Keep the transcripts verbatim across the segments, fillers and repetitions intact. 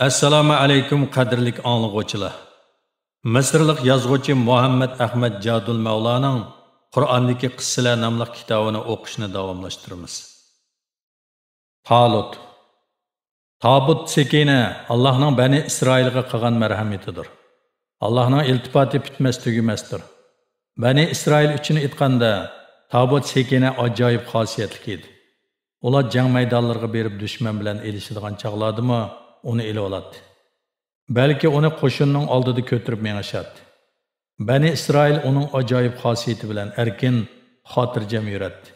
ئەسسالامۇ ئەلەيكۇم، قەدىرلىك ئاڭلىغۇچىلار! مىسىرلىق يازغۇچى مۇھەممەد ئەخمەت جادۇل مەۋلانىڭ قۇرئاندىكى قىسسىلەر ناملىق كىتابىنى ئوقۇشنى داۋاملاشتۇرىمىز. تالۇت. تابۇت سېكىنە ئاللاھنىڭ بەنى ئىسرائىلغا قىلغان مەرھەمىتىدۇر. ئاللاھنىڭ ئىلتىپاتى پۈتمەس-تۈگىمەستۇر. بەنى ئىسرائىل ئۈچۈن ئېيتقاندا، تابۇت سېكىنە ئاجايىپ خاسىيەتلىك ئىدى. ئۇلار جەڭ مەيدانلىرىغا بېرىپ دۈشمەن بىلەن ئېلىشىدىغان چاغلاردىمۇ ئۇنى ئېلىۋالاتتى. بەلكى ئۇنى قوشۇننىڭ ئالدىدا كۆتۈرۈپ مېڭىشاتتى. بەنى ئىسرائىل ئۇنىڭ ئاجايىپ خاسىيىتى بىلەن ئەركىن، خاتىرجەم يۈرەتتى.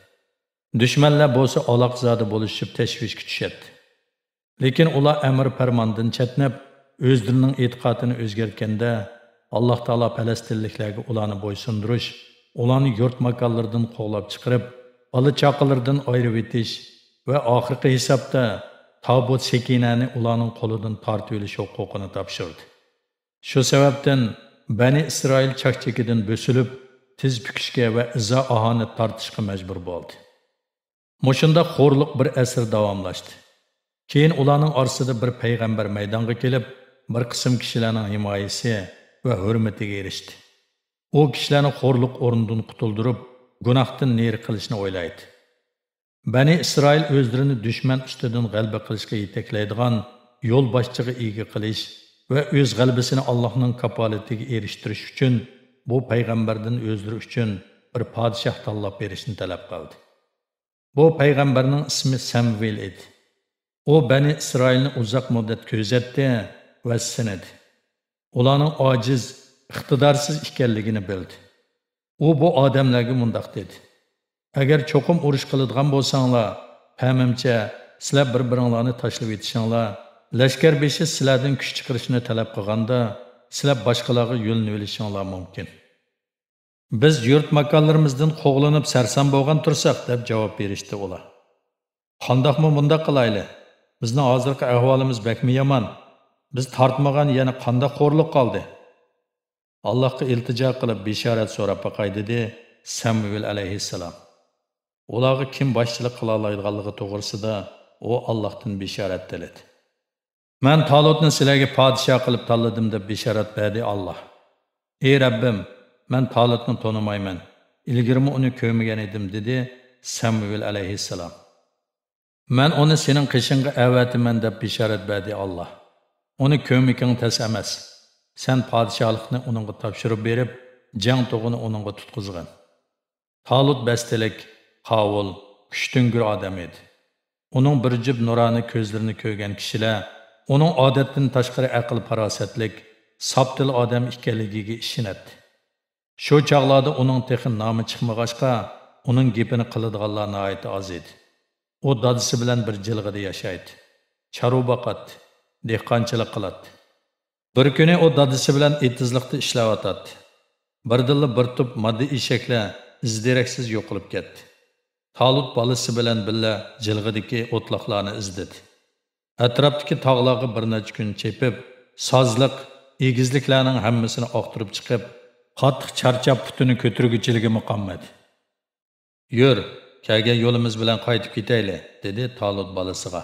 دۈشمەنلەر بولسا ئالاقزادە بولۇشۇپ تەشۋىشكە چۈشەتتى. لېكىن ئۇلار ئەمر پەرماندىن چەتنەپ، ئۆزلىرىنىڭ ئېتىقادىنى ئۆزگەرتكەندە، ئاللاھ تائالا پەلەستىنلىكلەرگە ئۇلارنى بويسۇندۇرۇش، ئۇلارنى يۇرت ماكانلىرىدىن قوغلاپ چىقىرىپ، بالا چاقىلىرىدىن ئايرىۋېتىش ۋە ئاخىرقى ھېسابتا تابۇت سېكىنەنى ئۇلارنىڭ قولىدىن تارتىۋېلىش ھوقۇقىنى تاپشۇردى. شۇ سەۋەبتىن بەنى ئىسرائىل چاك-چېكىدىن بۆسۈلۈپ، تىز پۈكۈشكە ۋە ئىزا-ئاھانەت تارتىشقا مەجبۇر بولدى. مۇشۇنداق خورلۇق بىر ئەسىر داۋاملاشتى. كېيىن ئۇلارنىڭ ئارىسىدا بىر پەيغەمبەر مەيدانغا كېلىپ، بىر قىسىم كىشىلەرنىڭ ھىمايىسى ۋە ھۆرمىتىگە ئېرىشتى. ئۇ كىشىلەرنى خورلۇق ئورنىدىن قۇتۇلدۇرۇپ، گۇناھتىن نېرى قىلىشنى ئويلايتتى. بەنى ئىسرائىل ئۆزلىرىنى دۈشمەن ئۈستىدىن غەلىبە قىلىشقا يېتەكلەيدىغان يولباشچىغا ئىگە قىلىش ۋە ئۆز غەلىبىسىنى ئاللاھنىڭ كاپالىتىگە ئېرىشتۈرۈش ئۈچۈن بۇ پەيغەمبەردىن ئۆزلىرى ئۈچۈن بىر پادىشاھ تاللاپ بېرىشنى تەلەپ قىلدى. بۇ پەيغەمبەرنىڭ ئىسمى سەمۇئېل ئىدى. ئۇ بەنى ئىسرائىلنى ئۇزاق مۇددەت كۆزەتتى ۋە سىنىدى. ئۇلارنىڭ ئاجىز، ئىقتىدارسىز ئىكەنلىكىنى بىلدى. ئۇ بۇ ئادەملەرگە مۇنداق دېدى: «ئەگەر چوقۇم ئۇرۇش قىلىدىغان بولساڭلار، پەمىمچە، سىلەر بىر-بىرىڭلارنى تاشلىۋېتىشىڭلار، لەشكەر بېشى سىلەردىن كۈچ چىقىرىشنى تەلەپ قىلغاندا، سىلەر باشقىلارغا يۆلىنىۋېلىشىڭلار مۇمكىن.» «بىز يۇرت ماكانلىرىمىزدىن قوغلىنىپ سەرسان بولغان تۇرساق»، دەپ جاۋاب بېرىشتى ئۇلار. «قانداقمۇ مۇنداق قىلايلى؟ بىزنىڭ ھازىرقى ئەھۋالىمىز بەكمۇ يامان. بىز تارتمىغان يەنە قانداق خورلۇق قالدى؟ ئاللاھقا ئىلتىجا قىلىپ بېشارەت سوراپ باقاي»، دېدى سەمۇئېل ئەلەيھىسسالام. ئۇلارغا كىم باشچىلىق قىلالايدىغانلىقى توغرىسىدا ئۇ ئاللاھتىن بېشارەت تىلىدى. «مەن تالۇتنى سىلەرگە پادىشاھ قىلىپ تاللىدىم» دەپ بېشارەت بەردى ئاللاھ. «ئى رەببىم، مەن تالۇتنى تونۇمايمەن، ئىلگىرىمۇ ئۇنى كۆرمىگەن ئىدىم» دېدى سەمۇئېل ئەلەيھىسسالام. «مەن ئۇنى سېنىڭ قېشىڭغا ئەۋەتىمەن» دەپ بېشارەت بەردى ئاللاھ. «ئۇنى كۆرمىكىڭ تەس ئەمەس. سەن پادىشاھلىقنى ئۇنىڭغا تاپشۇرۇپ بېرىپ، جەڭ تۇغىنى ئۇنىڭغا تۇتقۇزغىن.» تالۇت بەستلىك، قاۋۇل، كۈچتۈڭگۈر ئادەم ئىدى. ئۇنىڭ بىر جۈپ نۇرانە كۆزلىرىنى كۆرگەن كىشىلەر ئۇنىڭ ئادەتتىن تاشقىرى ئەقىل-پاراسەتلىك، ساپ دىل ئادەم ئىكەنلىكىگە ئىشىنەتتى. شۇ چاغلاردا ئۇنىڭ تېخى نامى چىقمىغاچقا، ئۇنىڭ گېپىنى قىلىدىغانلار ناھايىتى ئاز ئىدى. ئۇ دادىسى بىلەن بىر جىلغىدا ياشايتتى. چارۋا باقاتتى، دېھقانچىلىق قىلاتتى. بىر كۈنى ئۇ دادىسى بىلەن ئېتىزلىقتا ئىشلەۋاتاتتى. بىردىنلا بىر توپ ماددا ئېشەكلەر ئىز-دېرەكسىز يوقىلىپ كەتتى. تالۇت بالىسى بىلەن بىللە جىلغىدىكى ئوتلاقلارنى ئىزدىدى. ئەتراپتىكى تاغلارغا بىر نەچچە كۈن چېپىپ، سازلىق، ئېگىزلىكلەرنىڭ ھەممىسىنى ئاختۇرۇپ چىقىپ، قاتتىق چارچاپ پۇتىنى كۆتۈرگۈچىلىكىمۇ قالمىدى. «يۈر، كەلگەن يولىمىز بىلەن قايتىپ كېتەيلى»، دېدى تالۇت بالىسىغا.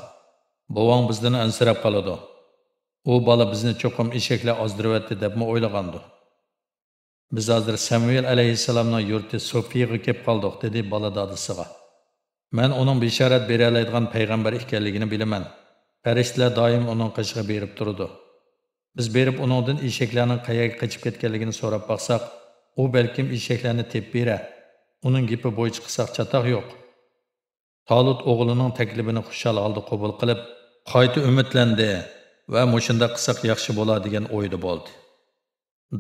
«بوۋاڭ بىزدىن ئەنسىرەپ قالىدۇ. ئۇ بالا بىزنى چوقۇم ئېشەكلەر ئازدۇرۇۋەتتى دەپمۇ ئويلىغاندۇ. بىز ھازىر سەمۇئېل ئەلەيھىسسالامنىڭ يۇرتى سوفىيغا كېلىپ قالدۇق»، دېدى بالا دادىسىغا. «مەن ئۇنىڭ بېشارەت بېرەلەيدىغان پەيغەمبەر ئىكەنلىكىنى بىلىمەن. پەرىشتىلەر دائىم ئۇنىڭ قېشىغا بېرىپ تۇرىدۇ. بىز بېرىپ ئۇنىڭدىن ئېشەكلەرنىڭ قەيەرگە قېچىپ كەتكەنلىكىنى سوراپ باقساق، ئۇ بەلكىم ئېشەكلەرنى تېپىپ بېرەر. ئۇنىڭ گېپى بويىچە قىلساق چاتاق يوق.» تالۇت ئوغلىنىڭ تەكلىپىنى خۇشال ھالدا قوبۇل قىلىپ، قايتا ئۈمىدلەندى ۋە مۇشۇنداق قىلساق ياخشى بولار دېگەن ئويدا بولدى.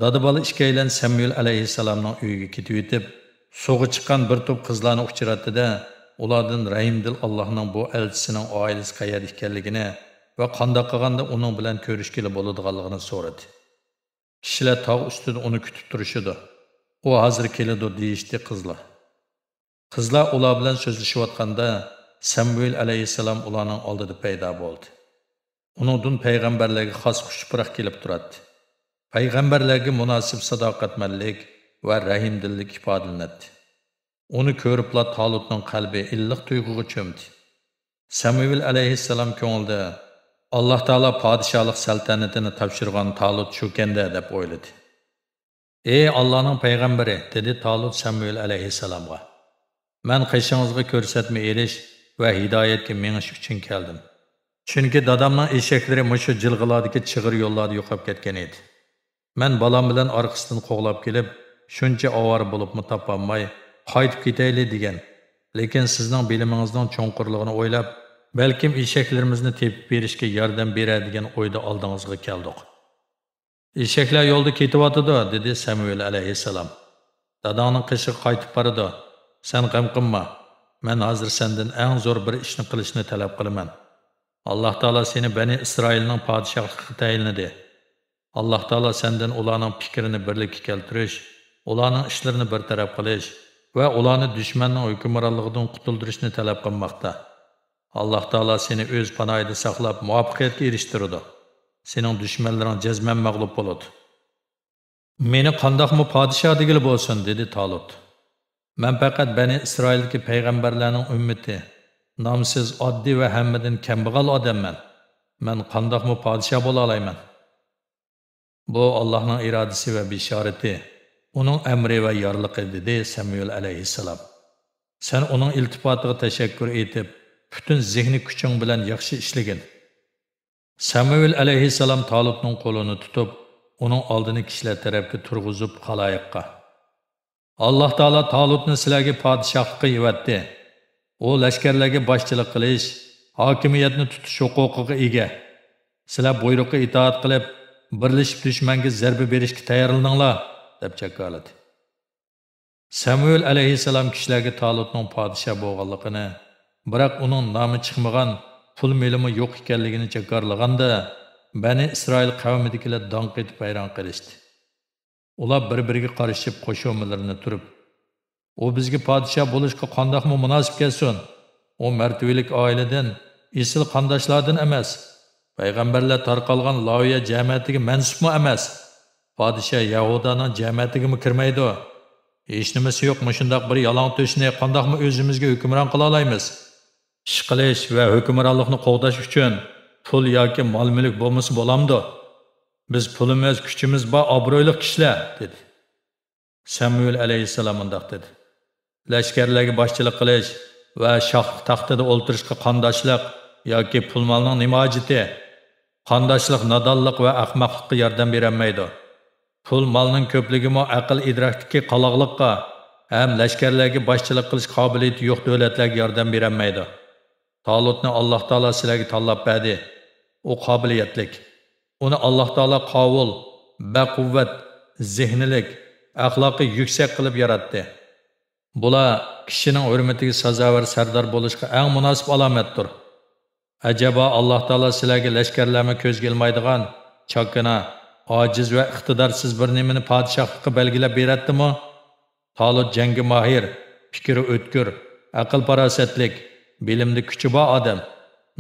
دادا-بالا ئىككىيلەن سەمۇئېل ئەلەيھىسسالامنىڭ ئۆيىگە كېتىۋېتىپ، سۇغا چىققان بىر توپ قىزلارنى ئۇچراتتى-دە، ئۇلاردىن رەھىمدىل ئاللاھنىڭ بۇ ئەلچىسىنىڭ ئائىلىسى قەيەردە ئىكەنلىكىنى ۋە قانداق قىلغاندا ئۇنىڭ بىلەن كۆرۈشكىلى بولىدىغانلىقىنى سورىدى. «كىشىلەر تاغ ئۈستىدە ئۇنى كۈتۈپ تۇرۇشىدۇ. ئۇ ھازىر كېلىدۇ» دېيىشتى قىزلار. قىزلار ئۇلار بىلەن سۆزلىشىۋاتقاندا، سەمۇئېل ئەلەيھىسسالام ئۇلارنىڭ ئالدىدا پەيدا بولدى. ئۇنىڭدىن پەيغەمبەرلەرگە خاس خۇش پۇراق كېلىپ تۇراتتى. پەيغەمبەرلەرگە مۇناسىپ ساداقەتمەنلىك ۋە رەھىمدىللىك ئىپادىلىنەتتى. ئۇنى كۆرۈپلا تالۇتنىڭ قەلبى ئىللىق تۇيغۇغا چۆمدى. سەمۇئېل ئەلەيھىسسالام كۆڭلىدە، ئاللاھ تائالا پادىشاھلىق سەلتەنىتىنى تاپشۇرغان تالۇت شۇكەندە دەپ ئويلىدى. ئى ئاللاھنىڭ پەيغەمبىرى، دېدى تالۇت سەمۇئېل ئەلەيھىسسالامغا. مەن قېشىڭىزغا كۆرسەتمە ئېلىش ۋە ھىدايەتكە مېڭىش ئۈچۈن كەلدىم. چۈنكى دادامنىڭ ئېشەكلىرى مۇشۇ جىلغىلاردىكى چىغىر يوللاردا يوقاپ كەتكەن ئىدى. مەن بالام بىلەن ئارقىسىدىن قوغلاپ كېلىپ، شۇنچە ئاۋارە بولۇپمۇ تاپالماي، قايتىپ كېتەيلى دېگەن. لېكىن سىزنىڭ بىلىمىڭىزنىڭ چوڭقۇرلۇقىنى ئويلاپ، بەلكىم ئېشەكلىرىمىزنى تېپىپ بېرىشكە ياردەم بېرەر دېگەن ئويدا ئالدىڭىزغا كەلدۇق. ئېشەكلەر يولدا كېتىۋاتىدۇ، دېدى سەمۇئېل ئەلەيھىسسالام. داداڭنىڭ قېشىغا قايتىپ بارىدۇ. سەن غەم قىلما. مەن ھازىر سەندىن ئەڭ زور بىر ئىشنى قىلىشنى تەلەپ قىلىمەن. ئاللاھ تائالا سېنى بەنى ئىسرائىلنىڭ پادىشاھلىقىغا تەيىنلىدى. ئاللاھ تائالا سەندىن ئۇلارنىڭ پىكرىنى بىرلىككە كەلتۈرۈش، ئۇلارنىڭ ئىشلىرىنى بىر تەرەپ قىلىش ۋە ئۇلارنى دۈشمەننىڭ ھۆكۈمرانلىقىدىن قۇتۇلدۇرۇشنى تەلەپ قىلماقتا. ئاللاھ تائالا سېنى ئۆز پاناھىدا ساقلاپ، مۇۋەپپەقىيەتكە ئېرىشتۈرىدۇ. سېنىڭ دۈشمەنلىرىڭ جەزمەن مەغلۇپ بولىدۇ. مېنى قانداقمۇ پادىشاھ دېگىلى بولسۇن، دېدى تالۇت. مەن پەقەت بەنى ئىسرائىلدىكى پەيغەمبەرلەرنىڭ ئۈممىتى، نامسىز، ئاددىي ۋە ھەممىدىن كەمبەغەل ئادەممەن. مەن قانداقمۇ پادىشاھ بولالايمەن؟ بۇ ئاللاھنىڭ ئىرادىسى ۋە بېشارىتى، ئۇنىڭ ئەمرى ۋە يارلىقى، دېدى سەمۇئېل ئەلەيھىسسالام. سەن ئۇنىڭ ئىلتىپاتىغا تەشەككۈر ئېيتىپ، پۈتۈن زېھنىي كۈچۈڭ بىلەن ياخشى ئىشلىگىن. سەمۇئېل ئەلەيھىسسالام تالۇتنىڭ قولىنى تۇتۇپ، ئۇنىڭ ئالدىنى كىشىلەر تەرەپكە تۇرغۇزۇپ، خالايىققا، ئاللاھ تائالا تالۇتنى سىلەرگە پادىشاھلىققا ئېۋەتتى. ئۇ لەشكەرلەرگە باشچىلىق قىلىش، ھاكىمىيەتنى تۇتۇش ھوقۇقىغا ئىگە. سىلەر بۇيرۇققا ئىتائەت قىلىپ، بىرلىشىپ دۈشمەنگە زەربە بېرىشكە تەييارلىنىڭلار، دەپ جاكارلىدى. سەمۇئېل ئەلەيھىسسالام كىشىلەرگە تالۇتنىڭ پادىشاھ بولغانلىقىنى، بىراق ئۇنىڭ نامى چىقمىغان، پۇل مېلىمۇ يوق ئىكەنلىكىنى جاكارلىغاندا، بەنى ئىسرائىل قەۋمىدىكىلەر داڭ قېتىپ ھەيران قېلىشتى. ئۇلار بىر-بىرىگە قارىشىپ قوشۇمىلىرىنى تۈرۈپ، ئۇ بىزگە پادىشاھ بولۇشقا قانداقمۇ مۇناسىپ كەلسۇن؟ ئۇ مەرتىۋىلىك ئائىلىدىن، ئېسىل قانداشلاردىن ئەمەس. پەيغەمبەرلەر تارقالغان لاۋىيە جەمەتىگە مەنسۇپمۇ ئەمەس. پادىشاھ يەھۇدانىڭ جەمەتىگىمۇ كىرمەيدۇ. ھېچنېمىسى يوق مۇشۇنداق بىر يالاڭ تۆشنى قانداقمۇ ئۆزىمىزگە ھۆكۈمران قىلالايمىز؟ ئىش قىلىش ۋە ھۆكۈمرانلىقنى قوغداش ئۈچۈن پۇل ياكى مال-مۈلۈك بولمىسا بولامدۇ؟ بىز پۇلىمىز، كۈچىمىز بار ئابرۇيلۇق كىشىلەر، دېدى. سەمۇئېل ئەلەيھىسسالام مۇنداق دېدى: لەشكەرلەرگە باشچىلىق قىلىش ۋە شاھلىق تەختىدە ئولتۇرۇشقا قانداشلىق ياكى پۇل-مالنىڭ نېمە ھاجىتى؟ قانداشلىق نادانلىق ۋە ئەخمەقلىققا ياردەم بېرەلمەيدۇ. پۇل-مالنىڭ كۆپلۈكىمۇ ئەقىل-ئىدراكتىكى قالاقلىققا ھەم لەشكەرلەرگە باشچىلىق قىلىش قابىلىيىتى يوق دۆلەتلەرگە ياردەم بېرەلمەيدۇ. تالۇتنى ئاللاھ تائالا سىلەرگە تاللاپ بەردى. ئۇ قابىلىيەتلىك. ئۇنى ئاللاھ تائالا قاۋۇل، بەقۇۋۋەت، زېھنىلىك، ئەخلاقى يۈكسەك قىلىپ ياراتتى. بۇلار كىشىنىڭ ھۆرمىتىگە سازاۋەر سەردار بولۇشقا ئەڭ مۇناسىپ ئالامەتتۇر. ئەجەبا، ئاللاھ تائالا سىلەرگە لەشكەرلەرمۇ كۆزگە ئىلمايدىغان، چاكىنا، ئاجىز ۋە ئىقتىدارسىز بىر نېمىنى پادىشاھلىققا بەلگىلەپ بېرەتتىمۇ؟ تالۇت جەڭگە ماھىر، پىكرى ئۆتكۈر، ئەقىل-پاراسەتلىك، بىلىمدە كۈچى بار ئادەم،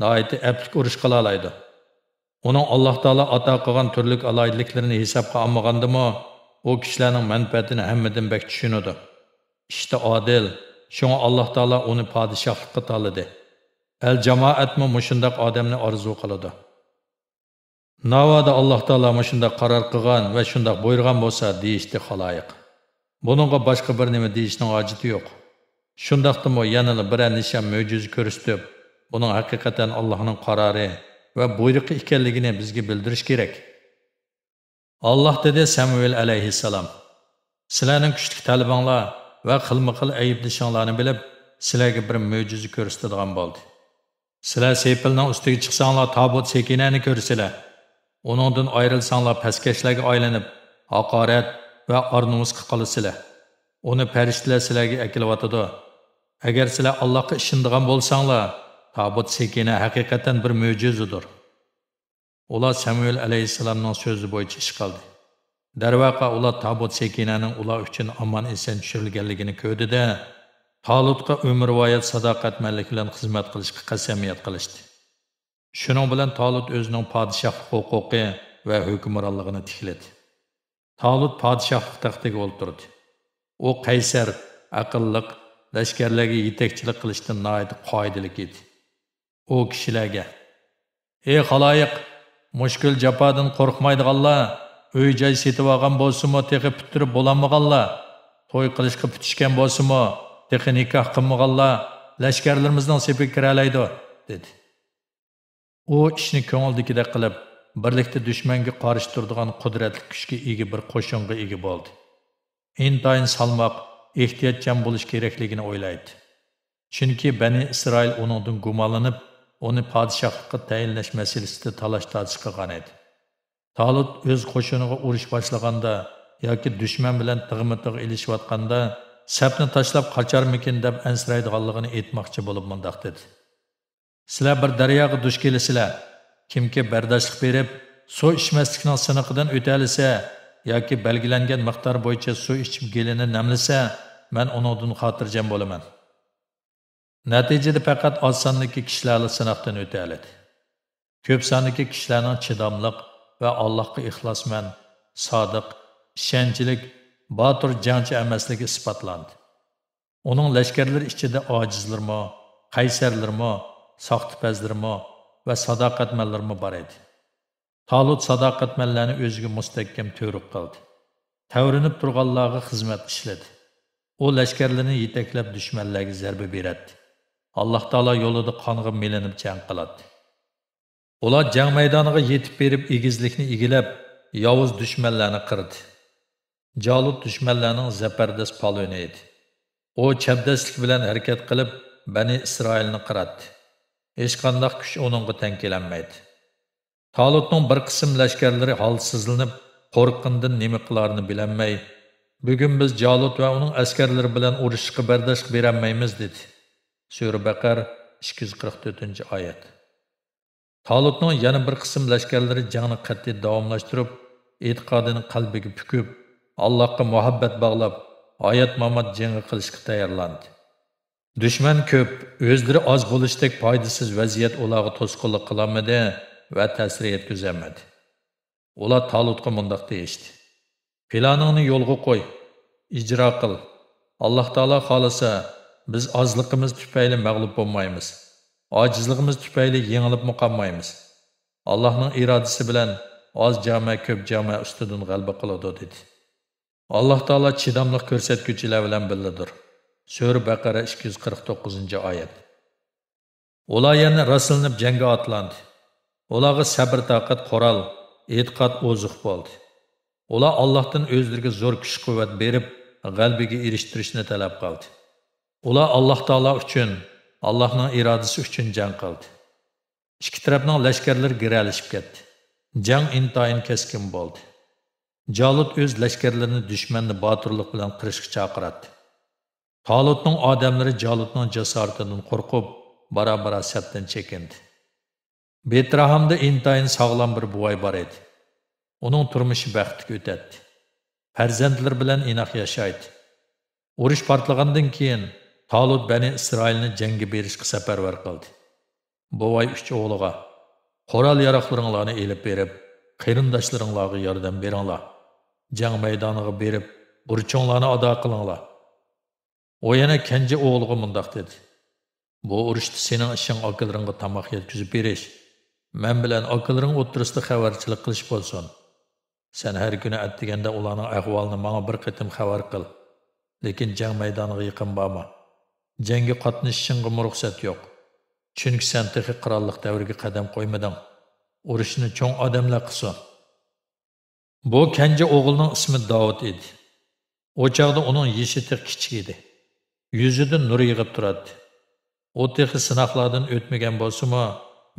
ناھايىتى ئەپلىك ئۇرۇش قىلالايدۇ. ئۇنىڭ ئاللاھ تائالا ئاتا قىلغان تۈرلۈك ئالاھىدىلىكلىرىنى ھېسابقا ئالمىغاندىمۇ، ئۇ كىشىلەرنىڭ مەنپەئەتىنى ھەممىدىن بەك چۈشىنىدۇ. ئىشتا ئادىل، شۇڭا ئاللاھ تائالا ئۇنى پادىشاھلىققا تاللىدى. ئەل-جامائەتمۇ مۇشۇنداق ئادەمنى ئارزۇ قىلىدۇ. ناۋادا ئاللاھ تائالا مۇشۇنداق قارار قىلغان ۋە شۇنداق بۇيرۇغان بولسا، دېيىشتى خالايىق. بۇنىڭغا باشقا بىر نېمە دېيىشنىڭ ھاجىتى يوق. شۇنداقتىمۇ يەنىلا بىرەر نىشان، مۆجىزە كۆرسىتىپ، بۇنىڭ ھەقىقەتەن ئاللاھنىڭ قارارى ۋە بۇيرۇقى ئىكەنلىكىنى بىزگە بىلدۈرۈش كېرەك. ئاللاھ دېدى سەمۇئېل ئەلەيھىسسالام: سىلەرنىڭ كۈچلۈك تەلىپىڭلار ۋە خىلمۇ خىل ئەيىبلىشىڭلارنى بىلىپ، سىلەرگە بىر مۆجىزە كۆرسىتىدىغان بولدى. سىلەر سېپىلنىڭ ئۈستىگە چىقساڭلار، تابۇت سېكىنەنى كۆرىسىلەر. ئۇنىڭدىن ئايرىلساڭلار، پەسكەشلەرگە ئايلىنىپ، ھاقارەت ۋە ئار-نومۇسقا قالىسىلەر. ئۇنى پەرىشتىلەر سىلەرگە ئەكېلىۋاتىدۇ. ئەگەر سىلەر ئاللاھقا ئىشىنىدىغان بولساڭلار، تابۇت سېكىنە ھەقىقەتەن بىر مۆجىزىدۇر. ئۇلار سەمۇئېل ئەلەيھىسسالامنىڭ سۆزى بويىچە ئىش قىلدى. دەرۋەقە، ئۇلار تابۇت سېكىنەنىڭ ئۇلار ئۈچۈن ئامان-ئېسەن چۈشۈرۈلگەنلىكىنى كۆردى-دە، تالۇتقا ئۆمۈرۋايەت ساداقەتمەنلىك بىلەن خىزمەت قىلىشقا قەسەمياد قىلىشتى. شۇنىڭ بىلەن تالۇت ئۆزىنىڭ پادىشاھلىق ھوقۇقى ۋە ھۆكۈمرانلىقىنى تىكلىدى. تالۇت پادىشاھلىق تەختىگە ئولتۇردى. ئۇ قەيسەر، ئەقىللىق، لەشكەرلەرگە يېتەكچىلىك قىلىشتا ناھايىتى قائىدىلىك ئىدى. ئۇ كىشىلەرگە: ئى خالايىق، مۈشكۈل جاپادىن قورقمايدىغانلار، ئۆي-جاي سېتىۋالغان بولسىمۇ، تېخى پۈتتۈرۈپ بولالمىغانلار، توي قىلىشقا پۈتۈشكەن بولسىمۇ، تېخى نىكاھ قىلمىغانلار لەشكەرلىرىمىزنىڭ سېپىگە كىرەلەيدۇ، دېدى. ئۇ ئىشنى كۆڭلىدىكىدەك قىلىپ، بىرلىكتە دۈشمەنگە قارشى تۇرىدىغان قۇدرەتلىك كۈچكە ئىگە بىر قوشۇنغا ئىگە بولدى. ئىنتايىن سالماق، ئېھتىياتچان بولۇش كېرەكلىكىنى ئويلايتتى. چۈنكى بەنى ئىسرائىل ئۇنىڭدىن گۇمانلىنىپ، ئۇنى پادىشاھلىققا تەيىنلەش مەسىلىسىدە تالاش-تارتىش قىلغان ئىدى. تالۇت ئۆز قوشۇنىغا ئۇرۇش باشلىغاندا ياكى دۈشمەن بىلەن تىغمۇ-تىغ ئېلىشىۋاتقاندا، سەپنى تاشلاپ قاچارمىكىن دەپ ئەنسىرەيدىغانلىقىنى ئېيتماقچى بولۇپ مۇنداق دېدى: سىلەر بىر دەرياغا دۇچ كېلىسىلەر. كىمكى بەرداشلىق بېرىپ، سۇ ئىچمەسلىكنىڭ سىنىقىدىن ئۆتەلىسە ياكى بەلگىلەنگەن مىقدار بويىچە سۇ ئىچىپ گېلىنى نەملىسە، مەن ئۇنىڭدىن خاتىرجەم بولىمەن. نەتىجىدە پەقەت ئاز ساندىكى كىشىلەرلا سىناقتىن ئۆتەلىدى. كۆپ ساندىكى كىشىلەرنىڭ چىداملىق ۋە ئاللاھقا ئىخلاسمەن، سادىق، ئىشەنچلىك، باتۇر جەڭچى ئەمەسلىكى ئىسپاتلاندى. ئۇنىڭ لەشكەرلىرى ئىچىدە ئاجىزلىرىمۇ، قەيسەرلىرىمۇ، ساختىپەزلىرىمۇ ۋە ساداقەتمەنلىرىمۇ بار ئىدى. تالۇت ساداقەتمەنلەرنى ئۆزىگە مۇستەھكەم تۈۋرۈك قىلدى. تەۋرىنىپ تۇرغانلارغا خىزمەت ئىشلىدى. ئۇ لەشكەرلىرىنى يېتەكلەپ دۈشمەنلەرگە زەربە بېرەتتى. ئاللاھ تائالا يولىدا قانغا مىلىنىپ جەڭ قىلاتتى. ئۇلار جەڭ مەيدانىغا يېتىپ بېرىپ ئېگىزلىكنى ئىگىلەپ، ياۋۇز دۈشمەنلەرنى قىردى. جالۇت دۈشمەنلەرنىڭ زەپەردەس پالۋىنى ئىدى. ئۇ چەبدەسلىك بىلەن ھەرىكەت قىلىپ، بەنى ئىسرائىلنى قىراتتى. ھېچقانداق كۈچ ئۇنىڭغا تەڭ كېلەلمەيدۇ. تالۇتنىڭ بىر قىسىم لەشكەرلىرى ھالسىزلىنىپ، قورققىنىدىن نېمە قىلارىنى بىلەلمەي، بۈگۈن بىز جالۇت ۋە ئۇنىڭ ئەسكەرلىرى بىلەن ئۇرۇشۇشقا بەرداشلىق بېرەلمەيمىز، دېدى. سۈرە بەقەر، ئىككى يۈز قىرىق تۆتىنچى ئايەت. تالۇتنىڭ يەنە بىر قىسىم لەشكەرلىرى جەڭنى قەتئىي داۋاملاشتۇرۇپ، ئېتىقادىنى قەلبىگە پۈكۈپ، ئاللاھقا مۇھەببەت باغلاپ، ھايات-مامات جېڭى قىلىشقا تەييارلاندى. دۈشمەن كۆپ، ئۆزلىرى ئاز بولۇشتەك پايدىسىز ۋەزىيەت ئۇلارغا توسقۇنلۇق قىلالمىدى ۋە تەسىر يەتكۈزەلمىدى. ئۇلار تالۇتقا مۇنداق دېيىشتى: پىلانىڭنى يولغا قوي، ئىجرا قىل. ئاللاھ تائالا خالىسا، بىز ئازلىقىمىز تۈپەيلى مەغلۇپ بولمايمىز. ئاجىزلىقىمىز تۈپەيلى يېڭىلىپمۇ قالمايمىز. ئاللاھنىڭ ئىرادىسى بىلەن ئاز جامە كۆپ جامە ئۈستىدىن غەلىبە قىلىدۇ، دېدى. ئاللاھ تائالا چىداملىق كۆرسەتكۈچىلەر بىلەن بىللىدۇر. سۈرە بەقەرە، ئىككى يۈز قىرىق توققۇزىنچى ئايەت. ئۇلار يەنە راسلىنىپ جەڭگە ئاتلاندى. ئۇلارغا سەبىر-تاقەت، قورال، ئېتىقاد ئوزۇق بولدى. ئۇلار ئاللاھتىن ئۆزلىرىگە زور كۈچ-قۇۋۋەت بېرىپ، غەلىبىگە ئېرىشتۈرۈشنى تەلەپ قىلدى. ئۇلار ئاللاھ تائالا ئۈچۈن، ئاللاھنىڭ ئىرادىسى ئۈچۈن جەڭ قىلدى. ئىككى تەرەپنىڭ لەشكەرلىرى گىرەلىشىپ كەتتى. جەڭ ئىنتايىن كەسكىن بولدى. جالۇت ئۆز لەشكەرلىرىنى دۈشمەننى باتۇرلۇق بىلەن قىرىشقا چاقىراتتى. تالۇتنىڭ ئادەملىرى جالۇتنىڭ جاسارىتىدىن قورقۇپ، بارا-بارا سەپتىن چېكىندى. بېتراھامدا ئىنتايىن ساغلام بىر بوۋاي بار ئىدى. ئۇنىڭ تۇرمۇشى بەختلىك ئۆتەتتى. پەرزەنتلىرى بىلەن ئىناق ياشايتتى. ئۇرۇش پارتلىغاندىن كېيىن، تالۇت بەنى ئىسرائىلنى جەڭگە بېرىشقا سەپەرۋەر قىلدى. بوۋاي ئۈچ ئوغلىغا: «قورال-ياراغلىرىڭلارنى ئېلىپ بېرىپ، قېرىنداشلىرىڭلارغا ياردەم بېرىڭلار. جەڭ مەيدانىغا بېرىپ، بۇرچۇڭلارنى ئادا قىلىڭلار.» ئۇ يەنە كەنجى ئوغلىغا مۇنداق دېدى: «بۇ ئۇرۇشتا سېنىڭ ئىشىڭ ئاكىلىرىڭغا تاماق يەتكۈزۈپ بېرىش، مەن بىلەن ئاكىلىرىڭ ئوتتۇرىسىدا خەۋەرچىلىك قىلىش بولسۇن. سەن ھەر كۈنى ئەتىگەندە ئۇلارنىڭ ئەھۋالىنى ماڭا بىر قېتىم خەۋەر قىل. لېكىن جەڭ مەيدانىغا يېقىن بارما. جەڭگە قاتنىشىشىڭغىمۇ رۇخسەت يوق. چۈنكى سەن تېخى قىرانلىق دەۋرگە قەدەم قويمىدىڭ. ئۇرۇشنى چوڭ ئادەملەر قىلسۇن.» بۇ كەنجى ئوغۇلنىڭ ئىسمى داۋۇت ئىدى. ئۇ چاغدا ئۇنىڭ يېشى تېخى كىچىك ئىدى. يۈزىدىن نۇر يېغىپ تۇراتتى. ئۇ تېخى سىناقلاردىن ئۆتمىگەن بولسىمۇ،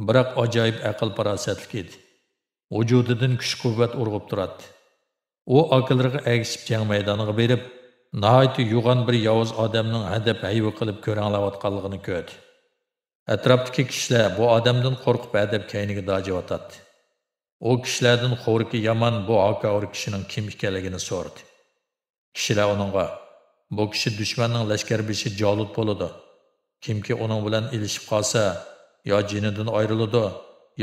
بىراق ئاجايىپ ئەقىل-پاراسەتلىك ئىدى. ۋۇجۇدىدىن كۈچ-قۇۋۋەت ئۇرغۇپ تۇراتتى. ئۇ ئاكىلىرىغا ئەگىشىپ جەڭ مەيدانىغا بېرىپ، ناھايىتى يوغان بىر ياۋۇز ئادەمنىڭ ھەدەپ ھەيۋە قىلىپ كۆرەڭلەۋاتقانلىقىنى كۆردى. ئەتراپتىكى كىشىلەر بۇ ئادەمدىن قورقۇپ ھەدەپ كەينىگە داجىۋاتاتتى. ئۇ كىشىلەردىن خورىكى يامان بۇ ھاكاۋۇر كىشىنىڭ كىم ئىكەنلىكىنى سورىدى. كىشىلەر ئۇنىڭغا: «بۇ كىشى دۈشمەننىڭ لەشكەربېشى جالۇت بولىدۇ. كىمكى ئۇنىڭ بىلەن ئېلىشىپ قالسا، يا جېنىدىن ئايرىلىدۇ،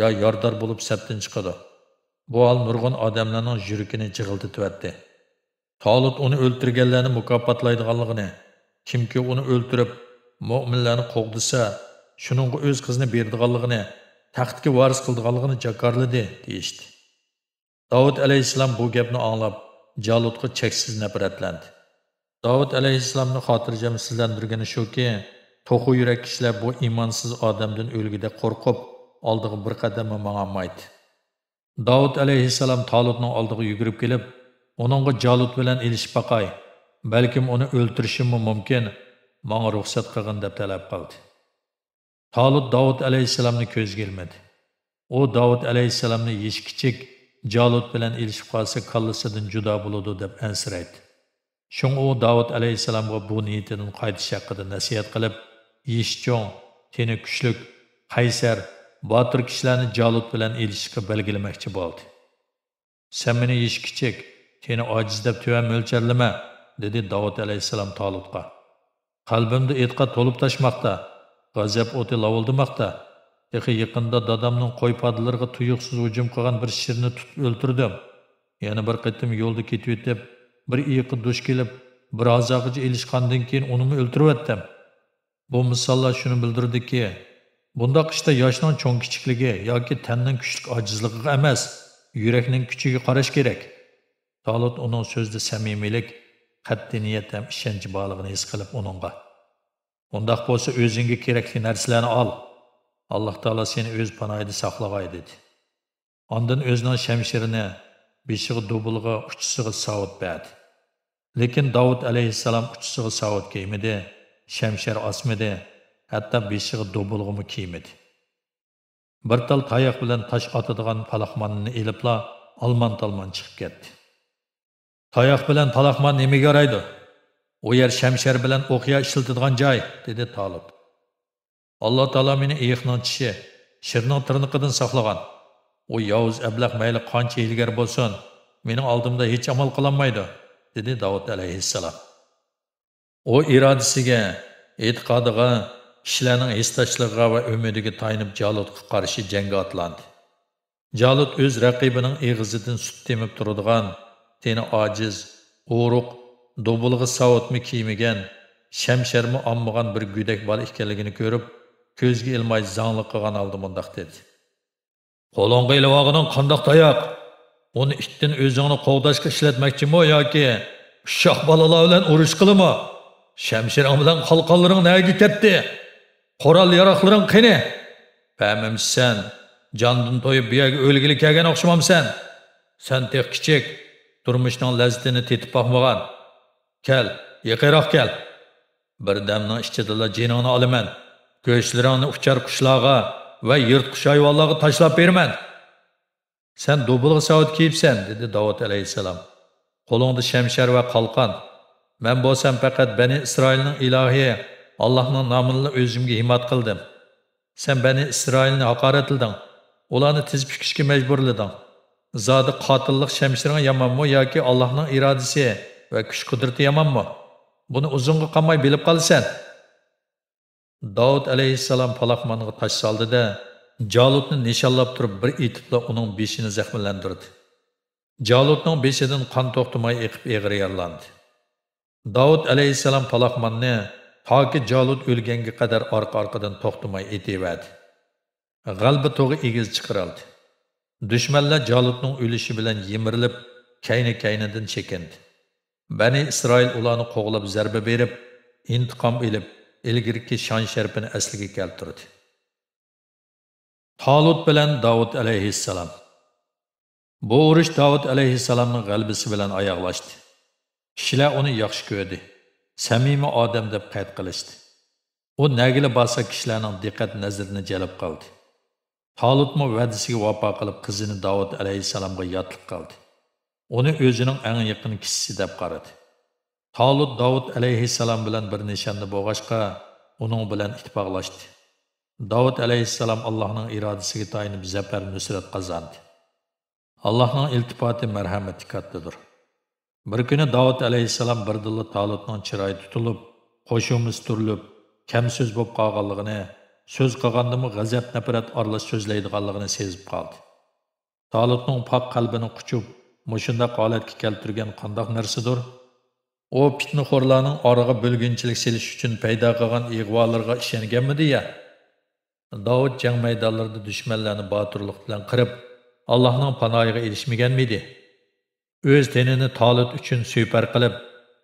يا يارىدار بولۇپ سەپتىن چىقىدۇ.» بۇ ھال نۇرغۇن ئادەملەرنىڭ يۈرىكىنى جىغىلدىتىۋەتتى. تالۇت ئۇنى ئۆلتۈرگەنلەرنى مۇكاپاتلايدىغانلىقىنى، كىمكى ئۇنى ئۆلتۈرۈپ، مۆمىنلەرنى قوغدىسا، شۇنىڭغا ئۆز قىزىنى بېرىدىغانلىقىنى، تەختكە ۋارىس قىلىدىغانلىقىنى جاكارلىدى، دېيىشتى. داۋۇت ئەلەيھىسسالام بۇ گەپنى ئاڭلاپ، جالۇتقا چەكسىز نەپرەتلەندى. داۋۇت ئەلەيھىسسالامنى خاتىرجەمسىزلەندۈرگىنى شۇكى، توخۇ يۈرەك كىشىلەر بۇ ئىمانسىز ئادەمدىن ئۆلگۈدەك قورقۇپ، ئالدىغا بىر قەدەممۇ ماڭالمايتتى. داۋۇت ئەلەيھىسسالام تالۇتنىڭ ئالدىغا يۈگۈرۈپ كېلىپ، ئۇنىڭغا جالۇت بىلەن ئېلىشىپ باقاي، بەلكىم ئۇنى ئۆلتۈرۈشۈممۇ مۇمكىن، ماڭا رۇخسەت قىلغىن، دەپ تەلەپ قىلدى. تالۇت داۋۇت ئەلەيھىسسالامنى كۆزگە ئىلمىدى. ئۇ داۋۇت ئەلەيھىسسالامنى يېشى كىچىك، جالۇت بىلەن ئېلىشىپ قالسا، كاللىسىدىن جۇدا بولىدۇ، دەپ ئەنسىرەيتتى. شۇڭا ئۇ داۋۇت ئەلەيھىسسالامغا بۇ نىيىتىدىن قايتىش ھەققىدە نەسىھەت قىلىپ، يېشى چوڭ، تېنى كۈچلۈك، قەيسەر، باتۇر كىشىلەرنى جالۇت بىلەن ئېلىشىشقا بەلگىلىمەكچى بولدى. سەن مېنى يېشى كىچىك، تېنى ئاجىز دەپ تۆۋەن مۆلچەرلىمە، دېدى داۋۇت ئەلەيھىسسالام تالۇتقا. قەلبىمدە ئېتىقاد تولۇپ تاشماقتا، غەزەپ ئوتى لاۋۇلدىماقتا. تېخى يېقىندا دادامنىڭ قوي پادىلىرىغا تۇيۇقسىز ھۇجۇم قىلغان بىر شىرنى تۇتۇپ ئۆلتۈردۈم. يەنە بىر قېتىم يولدا كېتىۋېتىپ، بىر ئېيىققا دۇچ كېلىپ، بىر ھازاغىچە ئېلىشقاندىن كېيىن ئۇنىمۇ ئۆلتۈرۈۋەتتىم. بۇ مىساللار شۇنى بىلدۈرىدۇكى، بۇنداق ئىشتا ياشنىڭ چوڭ-كىچىكلىكى ياكى تەننىڭ كۈچلۈك ئاجىزلىقىغا ئەمەس، يۈرەكنىڭ كۈچىگە قاراش كېرەك. تالۇت ئۇنىڭ سۆزىدە سەمىمىيلىك، قەتئىي نىيەت ھەم ئىشەنچ بارلىقىنى ھېس قىلىپ ئۇنىڭغا، ئۇنداق بولسا ئۆزۈڭگە كېرەكلىك نەرسىلەرنى ئال. ئاللاھ تائالا سېنى ئۆز پاناھىدا ساقلىغاي، دېدى. ئاندىن ئۆزىنىڭ شەمشىرىنى بېشىغا دۇبۇلغا، ئۇچىسىغا ساۋۇت بەردى. لېكىن داۋۇت ئەلەيھىسسالام ئۇچىسىغا ساۋۇت كىيمىدى، شەمشەر ئاسمىدى، ھەتتا بېشىغا دۇبۇلغىمۇ كىيمىدى. بىر تال تاياق بىلەن تاش ئاتىدىغان پالاقماننى ئېلىپلا ئالمان-تالمان چىقىپ كەتتى. تاياق بىلەن پالاقمان نېمىگە يارايدۇ؟ ئۇ يەر شەمشەر بىلەن ئوقيا ئىشلىتىدىغان جاي، دېدى تالۇت. ئاللاھ تائالا مېنى ئېيىقنىڭ چىشى، شىرنىڭ تىرنىقىدىن ساقلىغان. ئۇ ياۋۇز ئەبلەخ مەيلى قانچە ھىيلىگەر بولسۇن، مېنىڭ ئالدىمدا ھېچ ئامال قىلالمايدۇ، دېدى داۋۇت ئەلەيھىسسالام. ئۇ ئىرادىسىگە، ئېتىقادىغا، كىشىلەرنىڭ ھېسداشلىقىغا ۋە ئۈمىدىگە تايىنىپ جالۇتقا قارشى جەڭگە ئاتلاندى. جالۇت ئۆز رەقىبىنىڭ ئېغىزىدىن سۈت تېمىپ تۇرىدىغان، تېنى ئاجىز، ئورۇق، دوبۇلغا ساۋۇتمۇ كىيمىگەن، شەمشەرمۇ ئالمىغان بىر گۆدەك بالا ئىكەنلىكىنى كۆرۈپ، كۆزگە ئىلماي زاڭلىق قىلغان ھالدا مۇنداق دېدى: قولۇڭغا ئېلىۋالغىنىڭ قانداق تاياق؟ ئۇنى ئىتتىن ئۆزۈڭنى قوغداشقا ئىشلەتمەكچىمۇ ياكى ئۇششاق بالىلار بىلەن ئۇرۇشقىلىمۇ؟ شەمشىرىڭ بىلەن قالقانلىرىڭ نەگە كەتتى؟ قورال-ياراغلىرىڭ قېنى؟ پەمىمچىسەن، جاندىن تويۇپ بۇ يەرگە ئۆلگىلى كەلگەن ئوخشىمامسەن؟ سەن تېخى كىچىك، تۇرمۇشنىڭ لەززىتىنى تېتىپ باقمىغان. كەل، يېقىنراق كەل. بىر دەمنىڭ ئىچىدىلا جېنىڭنى ئالىمەن. گۆشلىرىڭنى ئۇچار قۇشلارغا ۋە يىرتقۇچ ھايۋانلارغا تاشلاپ بېرىمەن. سەن دوبۇلغا ساۋۇت كىيىپسەن، دېدى داۋۇت ئەلەيھىسسالام. قولۇڭدا شەمشەر ۋە قالقان. مەن بولسام پەقەت بەنى ئىسرائىلنىڭ ئىلاھى ئاللاھنىڭ نامىنىلا ئۆزۈمگە ھىمات قىلدىم. سەن بەنى ئىسرائىلنى ھاقارەتلىدىڭ، ئۇلارنى تىز پۈكۈشكە مەجبۇرلىدىڭ. زادى قاتىللىق شەمشىرىڭ يامانمۇ ياكى ئاللاھنىڭ ئىرادىسى ۋە كۈچ-قۇدرىتى يامانمۇ؟ بۇنى ئۇزۇنغا قالماي بىلىپ قالىسەن. داۋۇت ئەلەيھىسسالام پالاقمانغا تاش سالدى-دە، جالۇتنى نىشانلاپ تۇرۇپ بىر ئېتىپلا ئۇنىڭ بېشىنى زەخىملەندۈردى. جالۇتنىڭ بېشىدىن قان توختىماي ئېقىپ ئېغىر يارىلاندى. داۋۇت ئەلەيھىسسالام پالاقماننى تاكى جالۇت ئۆلگەنگە قەدەر ئارقا-ئارقىدىن توختىماي ئېتىۋەردى. غەلىبە تۇغى ئېگىز چىقىرىلدى. دۈشمەنلەر جالۇتنىڭ ئۆلۈشى بىلەن يىمىرىلىپ، كەينى-كەينىدىن چېكىندى. بەنى ئىسرائىل ئۇلارنى قوغلاپ زەربە بېرىپ، ئىنتىقام ئېلىپ، ئىلگىرىكى شان-شەرىپىنى ئەسلىگە كەلتۈردى. تالۇت بىلەن داۋۇت ئەلەيھىسسالام. بۇ ئۇرۇش داۋۇت ئەلەيھىسسالامنىڭ غەلىبىسى بىلەن ئاياغلاشتى. كىشىلەر ئۇنى ياخشى كۆردى، سەمىمىي ئادەم دەپ قەيت قىلىشتى. ئۇ نەگىلا بارسا كىشىلەرنىڭ دىققەت نەزىرىنى جەلپ قىلدى. تالۇتمۇ ۋەدىسىگە ۋاپا قىلىپ قىزىنى داۋۇت ئەلەيھىسسالامغا ياتلىق قىلدى. ئۇنى ئۆزىنىڭ ئەڭ يېقىن كىشىسى دەپ قارىدى. تالۇت داۋۇت ئەلەيھىسسالام بىلەن بىر نىشاندا بولغاچقا، ئۇنىڭ بىلەن ئىتتىپاقلاشتى. داۋۇت ئەلەيھىسسالام ئاللاھنىڭ ئىرادىسىگە تايىنىپ زەپەر نۇسرەت قازاندى. ئاللاھنىڭ ئىلتىپاتى، مەرھەمىتى كاتتىدۇر. بىر كۈنى داۋۇت ئەلەيھىسسالام بىردىنلا تالۇتنىڭ چىرايى تۇتۇلۇپ، قوشۇمىسى تۈرۈلۈپ، كەم سۆز بولۇپ قالغانلىقىنى، سۆز قىلغاندىمۇ غەزەپ-نەپرەت ئارىلاش سۆزلەيدىغانلىقىنى سېزىپ قالدى. تالۇتنىڭ پاك قەلبىنى قۇچۇپ، مۇشۇنداق ھالەتكە كەلتۈرگەن قانداق نەرسىدۇر؟ ئۇ پىتنىخورلارنىڭ ئارىغا بۆلگۈنچىلىك سېلىش ئۈچۈن پەيدا قىلغان ئىغۋالىرىغا ئىشەنگەنمىدى يا؟ داۋۇت جەڭ مەيدانلىرىدا دۈشمەنلەرنى باتۇرلۇق بىلەن قىرىپ، ئاللاھنىڭ پاناھىغا ئېرىشمىگەنمىدى؟ ئۆز تېنىنى تالۇت ئۈچۈن سىيپەر قىلىپ،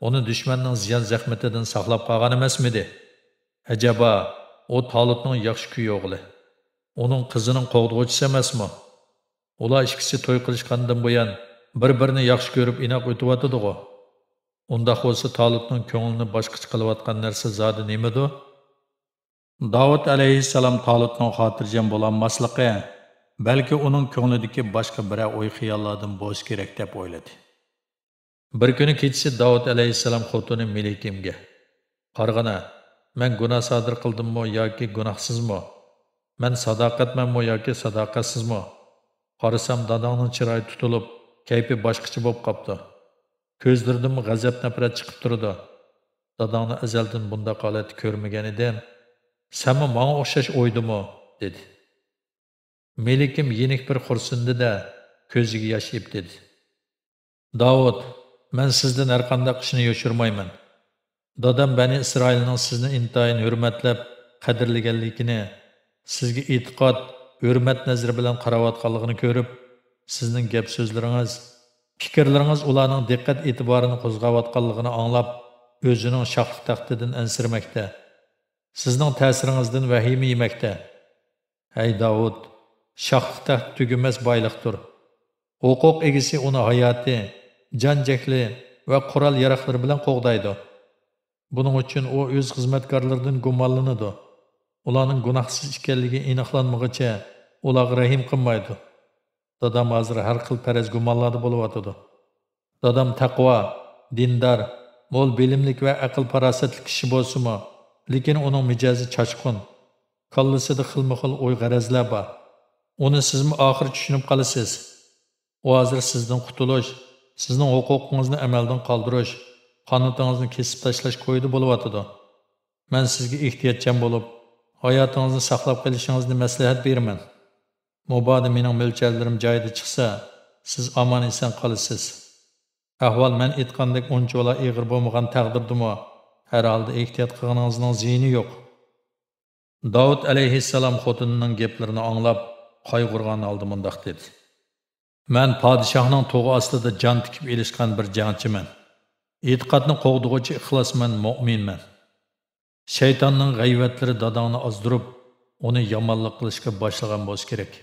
ئۇنى دۈشمەننىڭ زىيان-زەخمىتىدىن ساقلاپ قالغان ئەمەسمىدى؟ ئەجەبا، ئۇ تالۇتنىڭ ياخشى كۈيئوغلى، ئۇنىڭ قىزىنىڭ قوغدىغۇچىسى ئەمەسمۇ؟ ئۇلار ئىككىسى توي قىلىشقاندىن بۇيان، بىر-بىرىنى ياخشى كۆرۈپ ئىناق ئۆتۈۋاتىدىغۇ؟ ئۇنداق بولسا، تالۇتنىڭ كۆڭلىنى باشقىچە قىلىۋاتقان نەرسە زادى نېمىدۇ؟ داۋۇت ئەلەيھىسسالام تالۇتنىڭ خاتىرجەم بولالماسلىقى، بەلكى ئۇنىڭ كۆڭلىدىكى باشقا بىرەر ئوي-خىياللاردىن بولسا كېرەك، دەپ ئويلىدى. بىر كۈنى كېچىسى داۋۇت ئەلەيھىسسالام خوتۇنى مىلىكىمگە، «قارىغىنا، مەن گۇناھ سادىر قىلدىممۇ ياكى گۇناھسىزمۇ؟ مەن ساداقەتمەنمۇ ياكى ساداقەتسىزمۇ؟ قارىسام، داداڭنىڭ چىرايى تۇتۇلۇپ، كەيپى باشقىچە بولۇپ قاپتۇ. كۆزلىرىدىنمۇ غەزەپ-نەپرەت چىقىپ تۇرىدۇ. داداڭنى ئەزەلدىن بۇنداق ھالەتتە كۆرمىگەن ئىدىم. سەنمۇ ماڭا ئوخشاش ئويدىمۇ؟» دېدى. مېلىكىم يېنىك بىر خورسىندى-دە، كۆزىگە ياش ئېلىپ دېدى: «داۋۇت، مەن سىزدىن ھەرقانداق ئىشنى يوشۇرمايمەن. دادام بەنى ئىسرائىلنىڭ سىزنى ئىنتايىن ھۆرمەتلەپ، قەدىرلىگەنلىكىنى، سىزگە ئېتىقاد، ھۆرمەت نەزىرى بىلەن قاراۋاتقانلىقىنى كۆرۈپ، سىزنىڭ گەپ-سۆزلىرىڭىز، پىكىرلىرىڭىز ئۇلارنىڭ دىققەت-ئېتىبارىنى قوزغاۋاتقانلىقىنى ئاڭلاپ، ئۆزىنىڭ شاھلىق تەختىدىن ئەنسىرىمەكتە. سىزنىڭ تەسىرىڭىزدىن ۋەھىمە يېمەكتە. ھەي داۋۇت، شاھلىق تەخت تۈگىمەس بايلىقتۇر. ھوقۇق ئىگىسى ئۇنى ھاياتى، جان-جەھلى ۋە قورال-ياراغلىرى بىلەن قوغدايدۇ. بۇنىڭ ئۈچۈن ئۇ ئۆز خىزمەتكارلىرىدىن گۇمانلىنىدۇ. ئۇلارنىڭ گۇناھسىز ئىكەنلىكى ئېنىقلانمىغۇچە ئۇلارغا رەھىم قىلمايدۇ. دادام ھازىر ھەر خىل پەرەز-گۇمانلاردا بولۇۋاتىدۇ. دادام تەقۋا، دىندار، مول بىلىملىك ۋە ئەقىل-پاراسەتلىك كىشى بولسىمۇ، لېكىن ئۇنىڭ مىجەزى چاچقۇن، كاللىسىدا خىلمۇخىل ئوي-غەرەزلەر بار. ئۇنى سىزمۇ ئاخىر چۈشىنىپ قالىسىز. ئۇ ھازىر سىزدىن قۇتۇلۇش، سىزنىڭ ھوقۇقىڭىزنى ئەمەلدىن قالدۇرۇش، قانىتىڭىزنى كېسىپ تاشلاش كويىدا بولۇۋاتىدۇ. مەن سىزگە ئېھتىياتچان بولۇپ، ھاياتىڭىزنى ساقلاپ قېلىشىڭىزنى مەسلىھەت بېرىمەن. مۇبادا مېنىڭ مۆلچەرلىرىم جايىدا چىقسا، سىز ئامان-ئېسەن قالىسىز. ئەھۋال مەن ئېيتقاندەك ئۇنچىۋالا ئېغىر بولمىغان تەقدىردىمۇ، ھەر ھالدا ئېھتىيات قىلغىنىڭىزنىڭ زىيىنى يوق. داۋۇت ئەلەيھىسسالام خوتۇنىنىڭ گەپلىرىنى ئاڭلاپ، قايغۇرغان ھالدا مۇنداق دېدى: «مەن پادىشاھنىڭ تۇغى ئاستىدا جان تىكىپ ئېلىشقان بىر جەڭچىمەن. ئېتىقادنى قوغدىغۇچى ئىخلاسمەن مۆمىنمەن. شەيتاننىڭ غەيۋەتلىرى داداڭنى ئازدۇرۇپ، ئۇنى يامانلىق قىلىشقا باشلىغان بولسا كېرەك.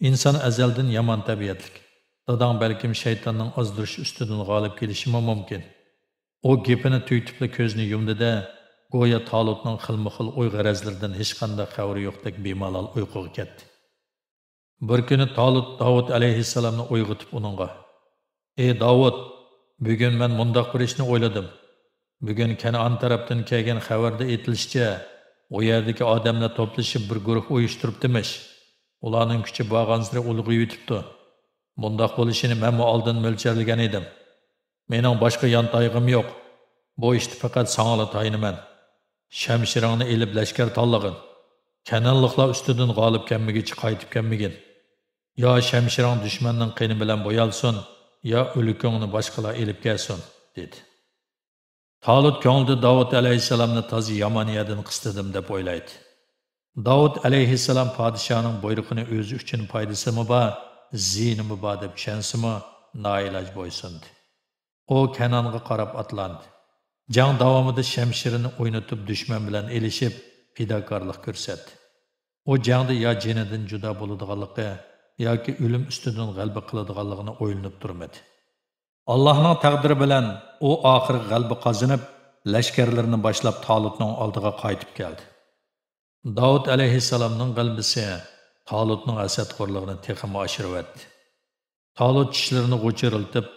ئىنسان ئەزەلدىن يامان تەبىئەتلىك. داداڭ بەلكىم شەيتاننىڭ ئازدۇرۇشى ئۈستىدىن غالىب كېلىشىمۇ مۇمكىن.» ئۇ گېپىنى تۈگىتىپلا كۆزىنى يۇمدى-دە، گويا تالۇتنىڭ خىلمۇخىل ئوي-غەرەزلىرىدىن ھېچقانداق خەۋىرى يوقتەك بىمالال ئۇيقۇغا كەتتى. بىر كۈنى تالۇت داۋۇت ئەلەيھىسسالامنى ئويغىتىپ ئۇنىڭغا: «ئى داۋۇت، بۈگۈن مەن مۇنداق بىر ئىشنى ئويلىدىم. بۈگۈن كەنئان تەرەپتىن كەلگەن خەۋەردە ئېيتىلىشىچە، ئۇ يەردىكى ئادەملەر توپلىشىپ بىر گۇرۇھ ئۇيۇشتۇرۇپتىمىش. ئۇلارنىڭ كۈچى بارغانسېرى ئۇلغىيىۋېتىپتۇ. بۇنداق بولۇشىنى مەنمۇ ئالدىن مۆلچەرلىگەن ئىدىم. مېنىڭ باشقا يانتايغۇم يوق. بۇ ئىشتا پەقەت ساڭىلا تايىنىمەن. شەمشىرىڭنى ئېلىپ لەشكەر تاللىغىن. كەنئانلىقلار ئۈستىدىن غالىب كەلمىگۈچە قايتىپ كەلمىگىن. يا شەمشىرىڭ دۈشمەننىڭ قېنى بىلەن بويالسۇن، يا ئۆلۈكۈڭنى باشقىلار ئېلىپ كەلسۇن» دېدى. تالۇت كۆڭلىدە داۋۇت ئەلەيھىسسالامنى تازا يامان يەردىن قىستىدىم دەپ ئويلايتتى. داۋۇت ئەلەيھىسسالام پادىشاھنىڭ بۇيرۇقىنى ئۆزى ئۈچۈن پايدىسىمۇ بار، زىيىنىمۇ بار دەپ چۈشەنسىمۇ، نائىلاج بويسۇندى. ئۇ كەنئانغا قاراپ ئاتلاندى. جەڭ داۋامىدا شەمشىرىنى ئوينىتىپ دۈشمەن بىلەن ئېلىشىپ، پىداكارلىق كۆرسەتتى. ئۇ جەڭدە يا جېنىدىن جۇدا بولىدىغانلىقى، ياكى ئۆلۈم ئۈستىدىن غەلىبە قىلىدىغانلىقىنى ئويلىنىپ تۇرمىدى. ئاللاھنىڭ تەقدىرى بىلەن ئۇ ئاخىرى غەلىبە قازىنىپ، لەشكەرلىرىنى باشلاپ تالۇتنىڭ ئالدىغا قايتىپ كەلدى. داۋۇت ئەلەيھىسسالامنىڭ غەلىبىسى تالۇتنىڭ ھەسەتخورلۇقىنى تېخىمۇ ئاشۇرۇۋەتتى. تالۇت چىشلىرىنى غۇچۇرلىتىپ،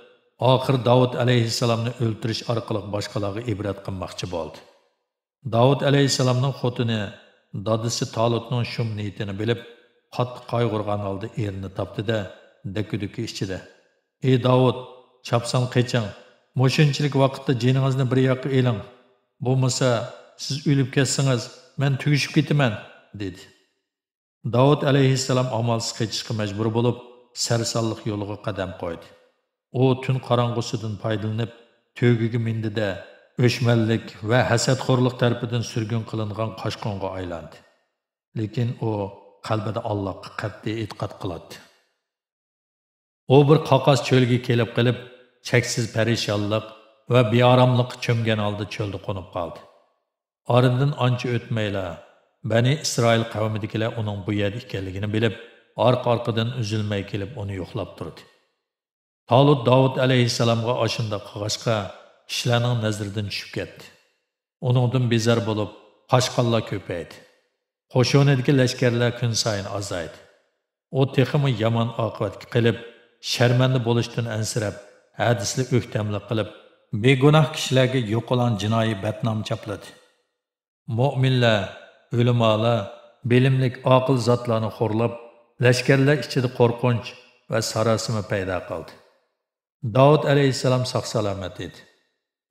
ئاخىرى داۋۇت ئەلەيھىسسالامنى ئۆلتۈرۈش ئارقىلىق باشقىلارغا ئىبرەت قىلماقچى بولدى. داۋۇت ئەلەيھىسسالامنىڭ خوتۇنى، دادىسى تالۇتنىڭ شۇم نىيىتىنى بىلىپ، قاتتىق قايغۇرغان ھالدا ئېرىنى تاپتى-دە، دەككە-دۈككە ئىچىدە: «ئى داۋۇت، چاپسان قېچىڭ! مۇشۇنچىلىك ۋاقىتتا جېنىڭىزنى بىر ياققا ئېلىڭ! بولمىسا، سىز ئۆلۈپ كەتسىڭىز، مەن تۈگىشىپ كېتىمەن!» دېدى. داۋۇت ئەلەيھىسسالام ئامالسىز قېچىشقا مەجبۇر بولۇپ، سەرسانلىق يولىغا قەدەم قويدى. ئۇ تۈن قاراڭغۇسىدىن پايدىلىنىپ، تۆگىگە مىندى-دە، ئۆچمەنلىك ۋە ھەسەتخورلۇق تەرىپىدىن سۈرگۈن قىلىنغان قاچقۇنغا ئايلاندى. لېكىن ئۇ قەلبىدە ئاللاغا قەتئىي ئېتىقاد قىلاتتى. ئۇ بىر قاقاس چۆلگە كېلىپ قېلىپ، چەكسىز پەرىشانلىق ۋە بىئاراملىققا چۆمگەن ھالدا چۆلدە قونۇپ قالدى. ئارىدىن ئانچە ئۆتمەيلا، بەنى ئىسرائىل قەۋمىدىكىلەر ئۇنىڭ بۇ يەردە ئىكەنلىكىنى بىلىپ، ئارقا-ئارقىدىن ئۈزۈلمەي كېلىپ ئۇنى يوقلاپ تۇردى. تالۇت داۋۇت ئەلەيھىسسالامغا ئاشۇنداق قىلغاچقا، كىشىلەرنىڭ نەزىرىدىن چۈشۈپ كەتتى. ئۇنىڭدىن بىزار بولۇپ، قاچقانلار كۆپەيدى. قوشۇنىدىكى لەشكەرلەر كۈنسايىن ئازايدى. ئۇ تېخىمۇ يامان ئاقىۋەتكە قېلىپ، شەرمەندە بولۇشتىن ئەنسىرەپ، ھەدىسىدە ئۆكتەملىك قىلىپ، بىگۇناھ كىشىلەرگە يوقىلاڭ جىنايى بەتنام چاپلىدى. مۆمىنلەر، ئۆلىمالار، بىلىملىك، ئاقىل زاتلارنى خورلاپ، لەشكەرلەر ئىچىدە قورقۇنچ ۋە ساراسىمە پەيدا قىلدى. داۋۇت ئەلەيھىسسالام ساق-سالامەت ئىدى.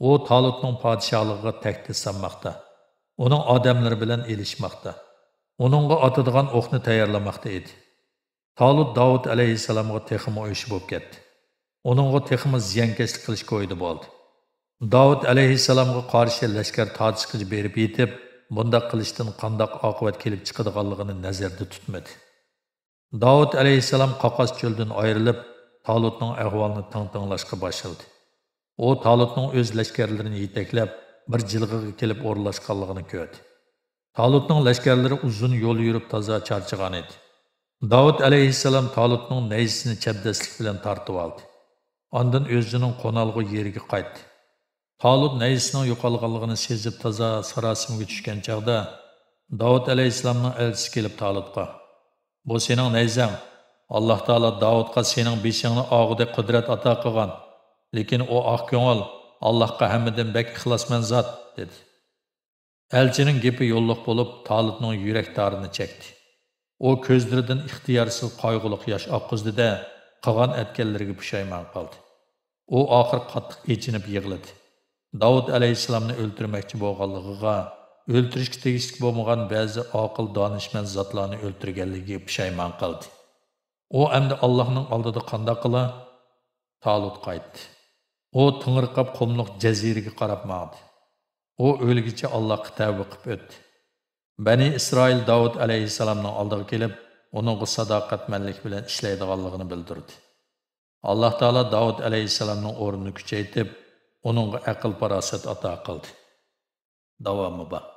ئۇ تالۇتنىڭ پادىشاھلىقىغا تەھدىت سالماقتا، ئۇنىڭ ئادەملىرى بىلەن ئېلىشماقتا، ئۇنىڭغا ئاتىدىغان ئوقنى تەييارلىماقتا ئىدى. تالۇت داۋۇت ئەلەيھىسسالامغا تېخىمۇ ئۆچ بولۇپ كەتتى. ئۇنىڭغا تېخىمۇ زىيانكەشلىك قىلىش كويىدا بولدى. داۋۇت ئەلەيھىسسالامغا قارشى لەشكەر تارتىشقىچە بېرىپ يېتىپ، بۇنداق قىلىشتىن قانداق ئاقىۋەت كېلىپ چىقىدىغانلىقىنى نەزەردە تۇتمىدى. داۋۇت ئەلەيھىسسالام قاقاس چۆلدىن ئايرىلىپ، تالۇتنىڭ ئەھۋالىنى تىڭ تىڭلاشقا باشلىدى. ئۇ تالۇتنىڭ ئۆز لەشكەرلىرىنى يېتەكلەپ، بىر جىلغىغا كېلىپ ئورۇنلاشقانلىقىنى كۆردى. تالۇتنىڭ لەشكەرلىرى ئۇزۇن يول يۈرۈپ تازا چارچىغان ئىدى. داۋۇت ئەلەيھىسسالام تالۇتنىڭ نەيزىسىنى چەبدەسلىك بىلەن تارتىۋالدى. ئاندىن ئۆزىنىڭ قونالغۇ يېرىگە قايتتى. تالۇت نەيزىسىنىڭ يوقالغانلىقىنى سېزىپ تازا ساراسىمىگە چۈشكەن چاغدا، داۋۇت ئەلەيھىسسالامنىڭ ئەلچىسى كېلىپ تالۇتقا، «بۇ سېنىڭ نەيزەڭ. ئاللاھ تائالا داۋۇتقا سېنىڭ بېشىڭنى ئاغۇدەك قۇدرەت ئاتا قىلغان. لېكىن ئۇ ئاق كۆڭۈل، ئاللاھقا ھەممىدىن بەك ئىخلاسمەن زات» دېدى. ئەلچىنىڭ گېپى يوللۇق بولۇپ، تالۇتنىڭ يۈرەك تارىنى چەكتى. ئۇ كۆزلىرىدىن ئىختىيارسىز قايغۇلۇق ياش ئاققۇزدى-دە، قىلغان ئەتكەنلىرىگە پۇشايمان قىلدى. ئۇ ئاخىر قاتتىق ئېچىنىپ يىغلىدى. داۋۇت ئەلەيھىسسالامنى ئۆلتۈرمەكچى بولغانلىقىغا، ئۆلتۈرۈشكە تېگىشلىك بولمىغان بەزى ئاقىل، دانىشمەن زاتلارنى ئۆلتۈرگەنلىكىگە پۇشايمان قىلدى. ئۇ ئەمدى ئاللاھنىڭ ئالدىدا قانداق قىلا؟ تالۇت قايتتى. ئۇ تېڭىرقاپ قۇملۇق جەزىرىگە قاراپ ماڭدى. ئۇ ئۆلگىچە ئاللاھقا تەۋبە قىپ ئۆتتى. بەنى ئىسرائىل داۋۇت ئەلەيھىسسالامنىڭ ئالدىغا كېلىپ، ئۇنىڭغا ساداقەتمەنلىك بىلەن ئىشلەيدىغانلىقىنى بىلدۈردى. ئاللاھ تائالا داۋۇت ئەلەيھىسسالامنىڭ ئورنىنى كۈچەيتىپ، ئۇنىڭغا ئەقىل-پاراسەت ئاتا قىلدى. داۋامى بار.